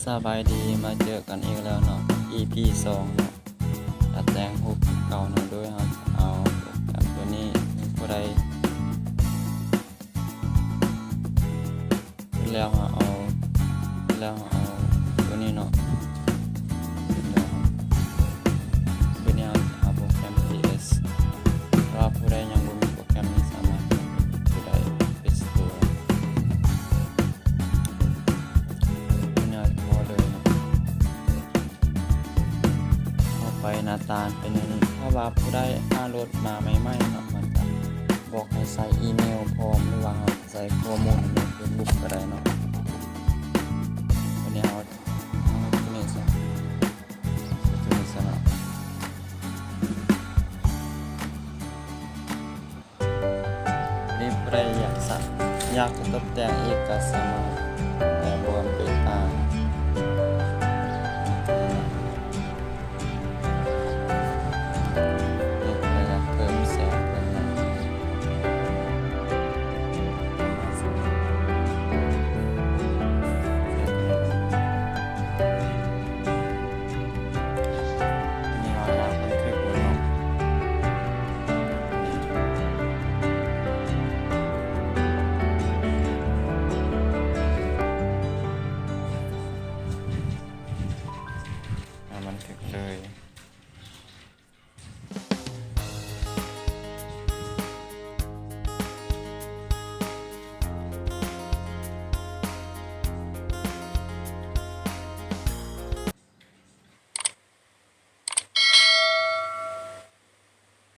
ສະບາຍດີ ມາເຈີກັນອີກແລ້ວເນາະ ອີພີສອງເນາະ ຕັດແຕ່ງຮູບຄືເກົ່າເນາະ ໂດຍເຮົາຈະເອົາໂປຣແກຣມໂຕນີ້ ຜູ້ໃດ ແລ້ວເຮົາເອົາ ແລ້ວເຮົາເອົາໂຕນີ້ເນາະ ແລ້ວເຮົາ ໂຕນີ້ເຮົາຈະເອົາໂປຣແກຣມພີເອັສ ຖ້າຜູ້ໃດຍັງບໍ່ມີໂປຣແກຣມນີ້ ສາມາດເຂົ້າໄດ້ Play Store ໂຕນີ້ເຮົາຈະເຂົ້າເລີຍເນາະ ເຂົ້າໄປໜ້າຕາເປັນແນວນີ້ ຖ້າວ່າຜູ້ໃດດາວໂຫຼດມາໃໝ່ໆເນາະ ມັນຈະບອກໃຫ້ໃສ່ອີເມວພ້ອມ ຫຼືວ່າ ໃສ່ຂໍ້ມູນໃນເຟສບຸກກໍໄດ້ເນາະ ບັດນີ້ເຮົາ ເຮົາໂຕນີ້ຊະ ໂຕນີ້ຊະເນາະ ນີ້ຜູ້ໃດຢາກສະ ຢາກຈະຕົບແຕ່ງອີກກໍສາມາດ